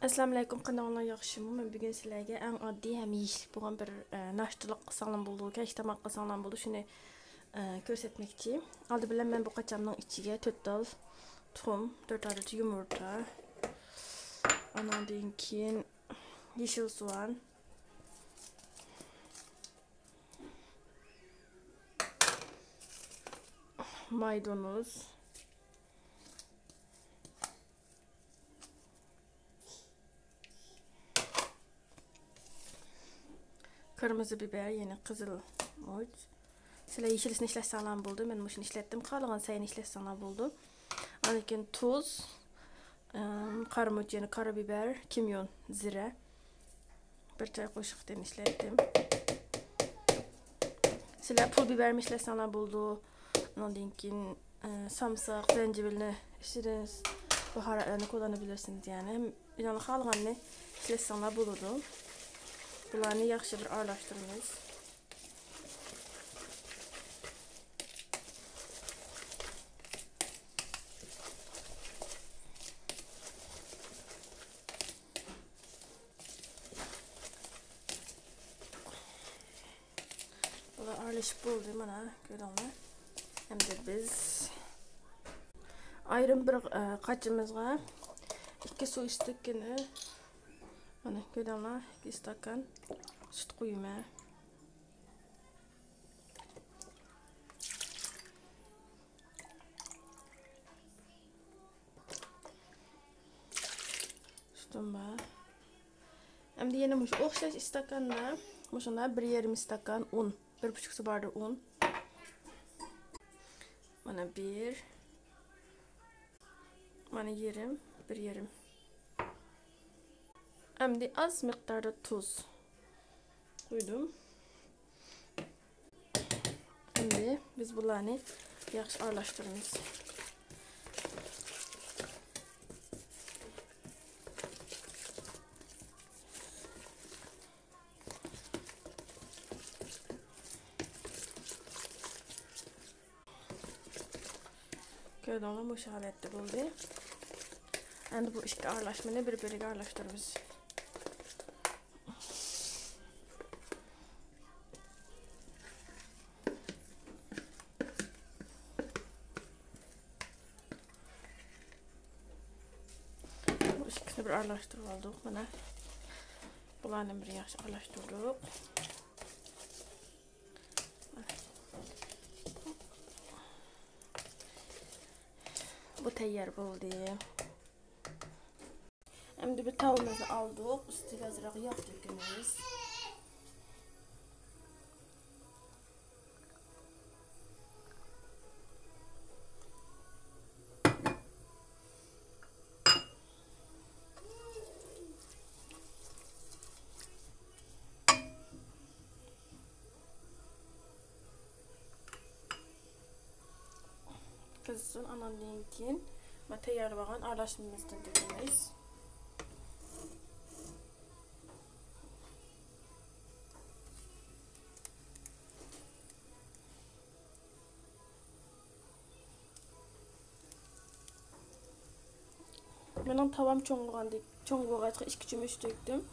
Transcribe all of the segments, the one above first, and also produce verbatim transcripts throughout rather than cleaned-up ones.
ئەسسالامۇئەلەيكۇم، قانداقلار، ياخشىمۇ؟ مەن بۈگۈن سىلەرگە ئەڭ ئاددىي ھەم يېيىشلىك بولغان بىر، ئە، ناشتىلىق قىلساڭلار بولىدۇ، كەچلىك تاماق قىلساڭلار بولىدۇ، شۇنى، ئە، كۆرسەتمەكچى. ئالدى بىلەن مەن بۇ قاچامنىڭ ئىچىگە تۆت تال تۇخۇم، تۆت ئادەت يۇمۇرتا، ئاناندىن كېيىن يېشىل سوئان، مايدىنوز، قىرمىزى بىبەر، يەنى قىزىل مۇچ. سىلەر يېشىلىسىنى ئىشلەتسەڭلارمۇ بولىدۇ. مەن مۇشۇنى ئىشلەتتىم. خالىغان سەينى ئىشلەتسەڭلار بولىدۇ. ئاندىن كېيىن تۇز، ئىم، قارا مۇچ، يەنى قارا بىبەر، كىميون، زىرە. بىر چاي قوشۇقتىن ئىشلەتتىم. سىلەر پۇل بىبەرمۇ ئىشلەتسەڭلار بولىدۇ. ئۇنىڭدىن كېيىن، ئە، سامساق، زەنجىۋىلنى ئىچىدىن باھاراتلارنى كوللانىۋېلىسىڭىز، يەنى ئۆزۈڭلار خالىغاننى ئىشلەتسەڭلار بولىدۇ. بۇلارنى ياخشى بىر ئارىلاشتۇرىمىز. بۇلار ئارىلىشىپ بولدى، مانا، كۆردۈڭلار. ئەمدى بىز ئايرىم بىر، ئە، قاچىمىزغا ئىككى سۇ ئىستاكىنى، مانا، كۆردۈڭلار، ئىككى ئىستاكان سۈت قۇيىمەن. سۈتۈم بار. ئەمدى يەنە مۇشۇ ئوخشاش ئىستاكاندا، مۇشۇنداق بىر يېرىم ئىستاكان ئۇن، بىر پۇچۇقسى باردۇر ئۇن. مانا بىر، مانا يېرىم، بىر يېرىم. ئەمدى ئاز مىقداردا تۇز قۇيدۇم. ئەمدى بىز بۇلارنى ياخشى ئارىلاشتۇرىمىز. كۆردۈڭلارمۇ، مۇشۇ ھالەتتە بولدى. ئەمدى بۇ ئىككى ئارىلاشمىنى بىر-بىرىگە ئارىلاشتۇرىمىز. بۇ ئىككىسىنى بىر ئارىلاشتۇرۇپ ئالدۇق، مانا. بۇلارنى بىر ياخشى ئارىلاشتۇردۇق. بۇ تەييار بولدى. ئەمدى بىر تاۋىمىزنى ئالدۇق، ئۈستىگە ئازراق ياغ تۆكىمىز. قىزسۇن، ئاناندىن كېيىن مانا تەييارلىۋالغان ئارىلاشمىمىزدىن تۆكىمىز. مېنىڭ تاۋام چوڭ بولغاندىكىن، چوڭ بولغاچقا ئىككى چۆمۈچ تۆكتۈم.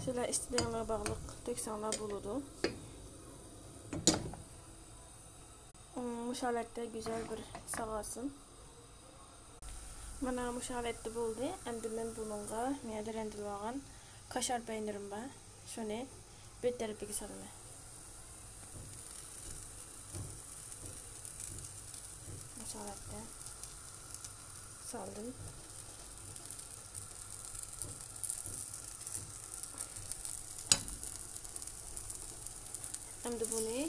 سىلەر ئىستىلىڭلارغا باغلىق تۆكسەڭلار بولىدۇ. مۇشۇ ھالەتتە گۈزەل بىر ساغارسۇن. مانا مۇشۇ ھالەتتە بولدى. ئەمدى مەن بۇنىڭغا مەيدە رەندىلىۋالغان كاشار پەينىرىم بار. شۇنى بىر تەرىپىگە سالىمەن. مۇشۇ ھالەتتە سالدىم. ئەمدى بۇنى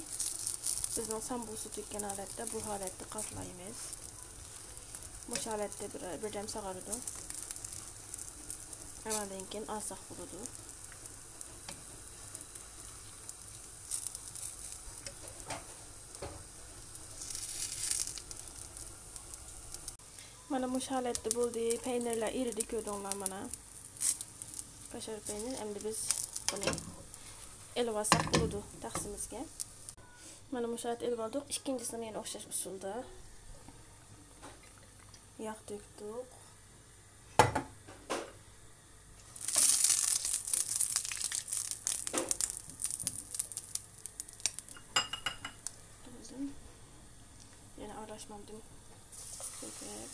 بىزنىڭ سامبۇسا تۆككەن ھالەتتە، بۇ ھالەتتە قاتلايمىز. مۇشۇ ھالەتتە بىر، بىردەم ساغارىدۇ. ئاناندىن كېيىن ئالساق بولىدۇ. مانا مۇشۇ ھالەتتە بولدى. پەينىرلەر ئېرىدى، كۆردۈڭلار مانا. كاشار پەينىر. ئەمدى بىز بۇنى ئېلىۋالساق بولىدۇ تەخسىمىزگە. مانا مۇشۇ ھالەتتە ئېلىۋالدۇق. ئىككىنچىسىنى يەنە ئوخشاش ئۇسۇلدا ياغ تۆكتۇق. ئاشمامدىم. كۆكەپ.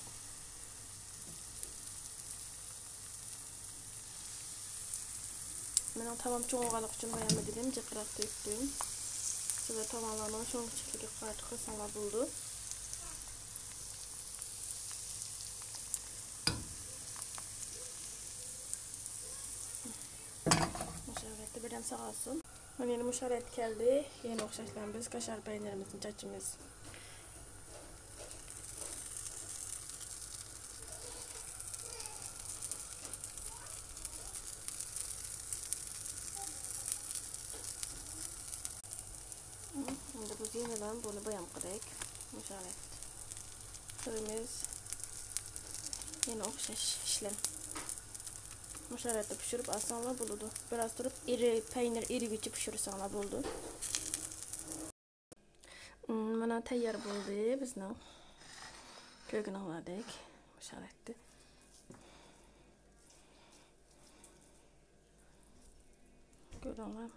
مېنىڭ تاۋام چوڭ بولغانلىقى ئۈچۈن بايام دېدىم، جىقراق تۆكتۈم. سىلەر تاۋاڭلارنىڭ چوڭ كىچىكلىكىگە قاراپ قىلساڭلار بولىدۇ. مۇشۇ ھالەتتە بىردەم ساقالسۇن. مانا يەنە مۇشۇ ھالەتكە كەلدى. يەنە ئوخشاشلا بىز كاشار پەينىرىمىزنى چاچىمىز. ئەمدى بىز يەنىلا بۇنى بايامقىدەك مۇشۇ ھالەتتە قىلىمىز. يەنە ئوخشاش ئىشلەم. مۇشۇ ھالەتتە پىشۇرۇپ ئالساڭلار بولىدۇ. بىراز تۇرۇپ ئېرى، پەينىر ئېرىگۈچە پىشۇرساڭلار بولىدۇ. مم، مانا تەييار بولدى بىزنىڭ. كۆرگىنىڭلاردەك مۇشۇ ھالەتتە. كۆردۈڭلار.